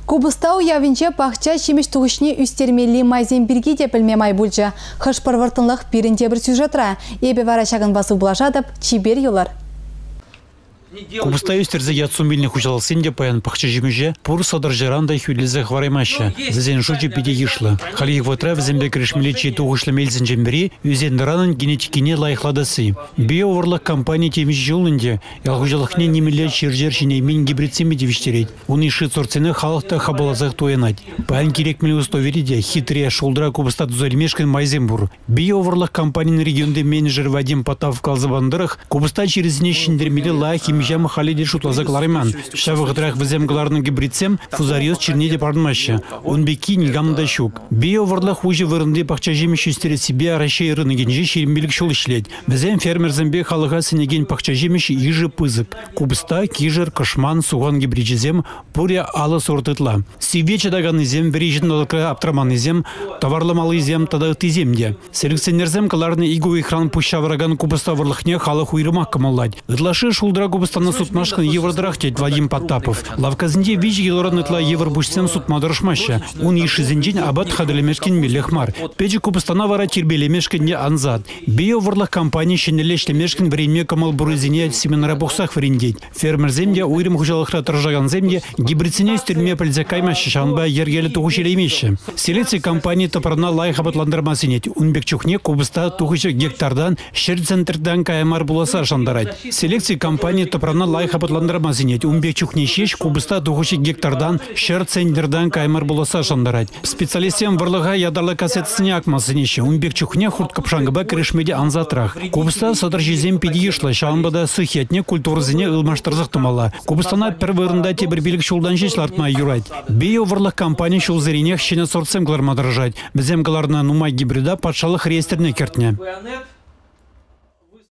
Купӑста уявӗнче пахча ҫимӗҫ тухӑҫне ӳстермелли майсем пирки те пӗлме май пулчӗ. Хӑш-пӗр вӑрттӑнлӑх пирӗн тепӗр сюжетра. Эпӗ вара ҫакӑнпа сывпуллашатӑп, чипер юлӑр. Купӑста ӳстерсе ят-сум илнӗ хуҫалӑхсем те паян пахча-ҫимӗҫе пур сӑтӑрҫӑран та хӳтӗлесе хӑвараймаҫҫӗ. Вӗсен шучӗ питӗ йышлӑ. Хальхи вӑхӑтра вӗсемпе кӗрешмелли чи тухӑҫлӑ мелсенчен пӗри – ӳсен-тӑранӑн генетикине лайӑхлатасси. Биовӑрлӑх компани темиҫе ҫул ӗнтӗ ял хуҫалӑхне нимӗнле чир-чӗр ҫӗнеймен гибридсемпе тивӗҫтерет. Ун йышши сортсене халӑх та хапӑлласах туянать. Паян кирек мӗнле условире те хитре, шултра купӑста туса илмешкӗн майсем пур. Биовӑрлӑх компанин регионти менеджерӗ Вадим Потапов каласа панӑ тӑрӑх, купӑста чирӗсене ҫӗнтермелли лайӑх им-ҫам халӗ те шутласа кӑларайман. Ҫав вӑхӑтрах вӗсем кӑларнӑ гибридсем фузариоз чирне те парӑнмаҫҫӗ. Ун пекки никамӑн та ҫук. Биовӑрлӑх уҫӑ вырӑнти пахча-ҫимӗҫ ӳстерессипе Раҫҫей рынокӗнче 25 ҫул ӗҫлет. Вӗсем фермерсемпе халӑха сӗнекен пахча-ҫимӗҫ йышӗ пысӑк. Купӑста, кишӗр, кӑшман, сухан гибричӗсем пурӗ 50 сорт ытла. Сивве чӑтаканнисем, вӗри ҫанталӑкра аптраманнисем, тӑварламаллисем тата ыттисем те. Селекционерсем кӑларнӑ икӗ уйӑхран пуҫ ҫавӑракан купӑста вӑрлӑхне халӑх уйрӑмах кӑмӑллать. Ытлашши шултра купӑстана сутмашкӑн йывӑртарах, тет Вадим Потапов. Лавккасенче 3 килоран ытла йывӑр пуҫсем сутма тӑрӑшмаҫҫӗ. Ун йышшисенчен апат хатӗрлемешкӗн меллех мар. Пӗчӗк купӑстана вара тирпейлемешкӗн те ансат. Биовӑрлӑх компани ҫӗнӗлле ӗҫлемешкӗн вӗренме кӑмӑл пуррисене семинара пухсах вӗрентет. Фермерсем те, уйрӑм хуҫалӑхра тӑрӑшакансем те гибридсене ӳстерме пӗлсе каймаҫҫӗ, ҫавӑнпа йӗркеллӗ тухӑҫ илеймеҫҫӗ. Селекци компани тӑпрана лайӑх апатлантарма сӗнет. Ун пек чухне купӑста тухӑҫӗ гектартан 100 центртан кая мар пуласса шантарать. Селекци компани тӑпрана лайӑх апатлантарма сӗнет. Ун пек чухне ҫеҫ купӑста тухӑҫӗ гектартан 100 центнертан кая мар пуласса шантарать. Специалистсем вӑрлӑха ятарлӑ кассетӑсене акма сӗнеҫҫӗ. Ун пек чухне хурт-кӑпшанкӑпа кӗрешме те ансатрах. Купӑста сӑтӑрҫисем питӗ йышлӑ, ҫавӑнпа та сых ятне культурӑсене ылмаштарсах тӑмалла. Купӑстана пӗр вырӑнта тепӗр 5 ҫултан ҫеҫ лартма юрать. Биовӑрлӑх компани ҫулсеренех ҫӗнӗ сортсем кӑларма тӑрӑшать. Вӗсем кӑларнӑ нумай гибрида патшалӑх реестрне кӗртнӗ.